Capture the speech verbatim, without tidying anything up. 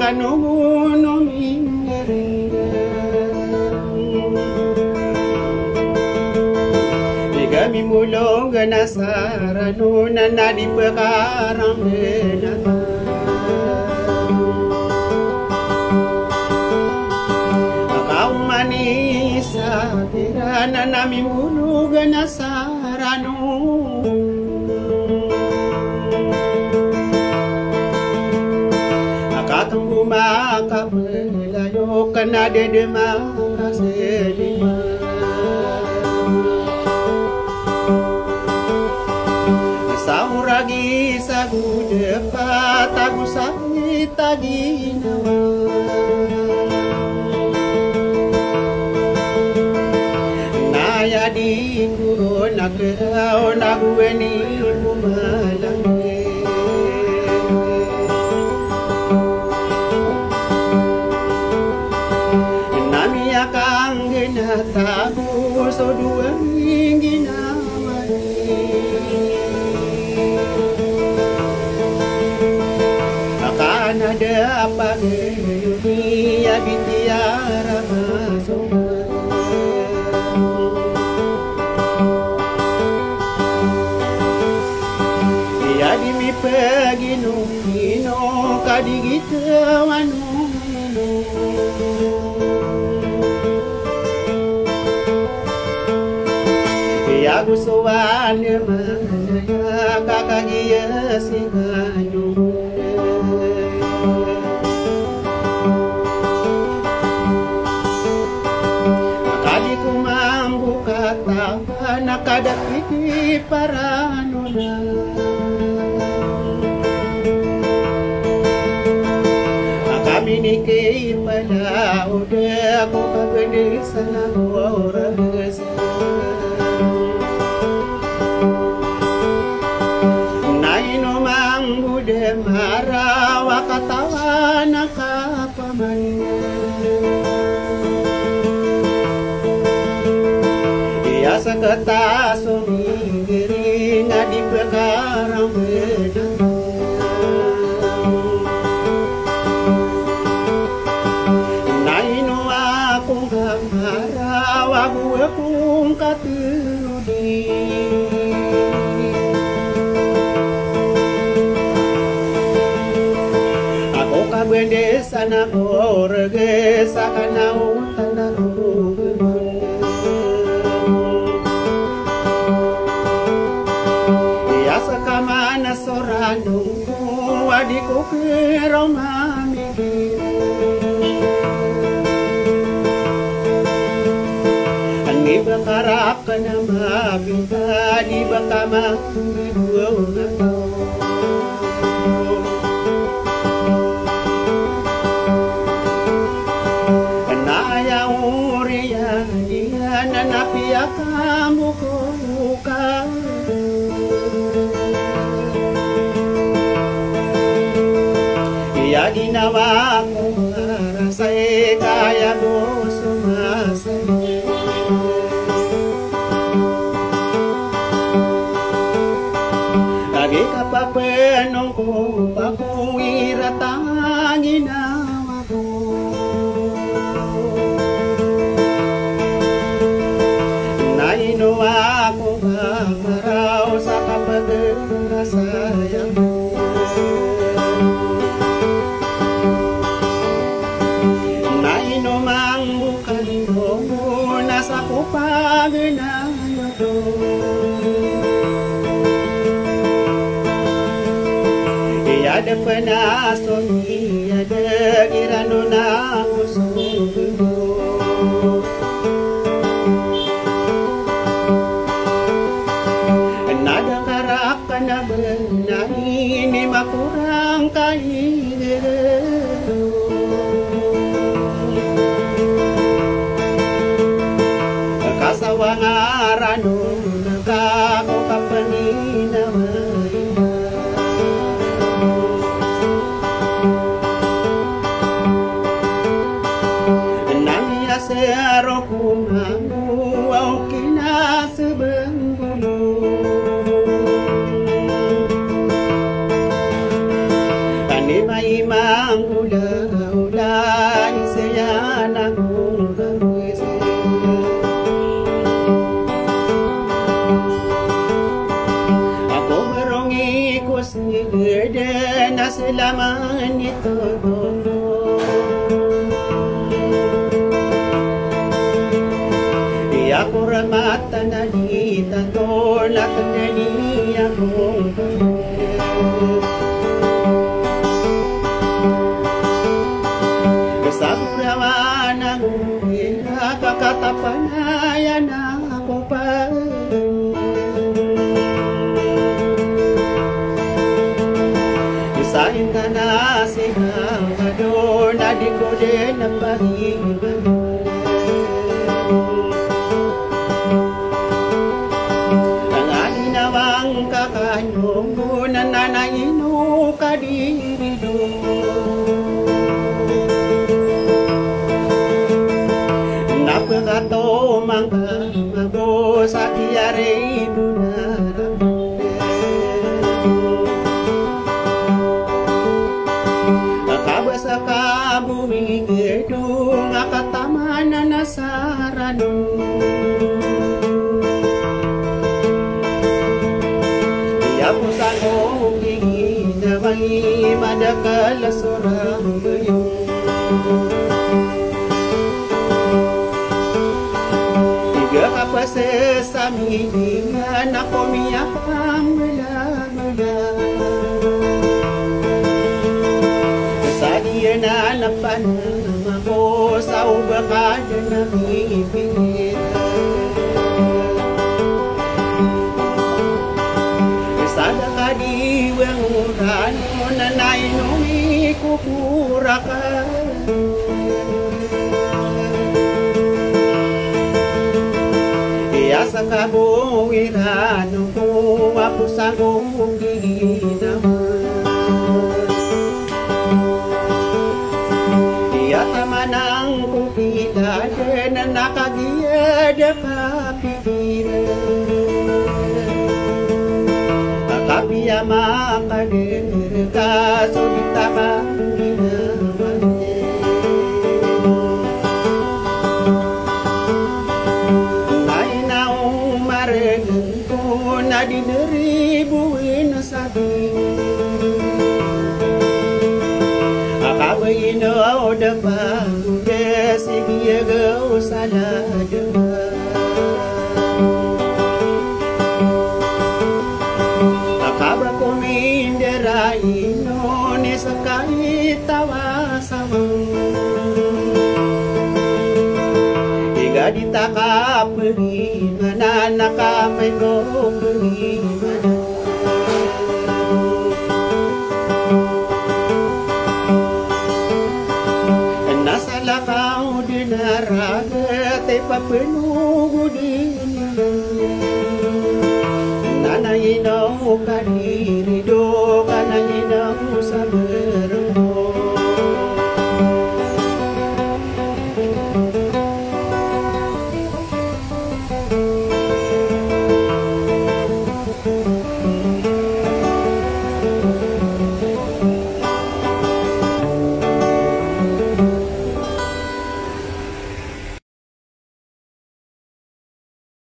Kano gono minggaringga. Iga mimbolong gana sa rano na na di pekarambenata. Kaomani sa tira na na mimbolong gana sa rano. Akatombo makapelayo kena dede makaselima. Sa oragi sa godepa tago sa taginawa. Na aya di nggoron a keraw na gowani ko malangi. Na miyakanggenata ko so dowa nggina Akan ada pagayuni a bitiyara masoma. Iya di mipaginongino ka di gita wano. Iya go so wani manaya ka kagiya si kano. Ka di ko mambo katawa na ka da piti parano. Kami ni kay pala o da ko kabendesa na ko orasa. Na ino mambo da marawa katawa na ka Iya seketa so minggiring a di pekarambenan. Na ino ako ngka marawa go ako ngka telodi. Ako kabendesa na ko orgesa ka na o tanda ko Iya seka mana so rano a di ko keraw mamigir. Ani ba karap ka na mabinta di ba ka ma Naya oriyan iyan na napiya ka mbokoka. Iya ginawa ko marasay kaya ko somasa. Lagi ka papenong ko pakoy rata ginawa ko. Na ino ako mamaraw sa kapagkasayang. Na ino mambo Kandong na sa ko paganay oto. Iya da panason iya da kirano na ko so gundo. Na da karak Kana bena ini makorang ka igeredo. Kasawa nga rano na ka ko kapaninawa. Nang iya sero ko mambo aw kina Sebengkolo. Tani mai manggola Selaman ito. Iya ko ramatan a di tato na tendeni ako. Sa burawan ako, ina kakatapanayan ako pa. Sa ingka na sigaw ka doon, a di ko din a pag-iwan. Ang aginawang kakanong na nanayino ka di rido. Napakato mangka Mago sa kiyari mo na. Akaba sa kabumi gedong akatamanan a saranon. Iya ko sa ko kigina may madakal a sorang bayo. Iga ka pa sa samidingan ako miyapamela-mela. Sa diyan a napanama ko sa oba ka dyan a mipinit. Sa da ka di wang uran mo na nainomi ko pura ka. Iya sa kagowiran ko a posa ko ginawa. Iya tamanan ko kiladen a kagiya da ka Kapiya makadeng ka so di ta ka ginawa. Ay na o mareng ko na di neribo ino sa Akaba ino da pa, sige, sige, o salad. Akaba ko mindera ino ni sa kaitawa sa Iga di ta ka pegi mana na ka pego pegi mana. Na salakaw di na raget i papenog di. Na na ino ka di rido ka na ino sa ber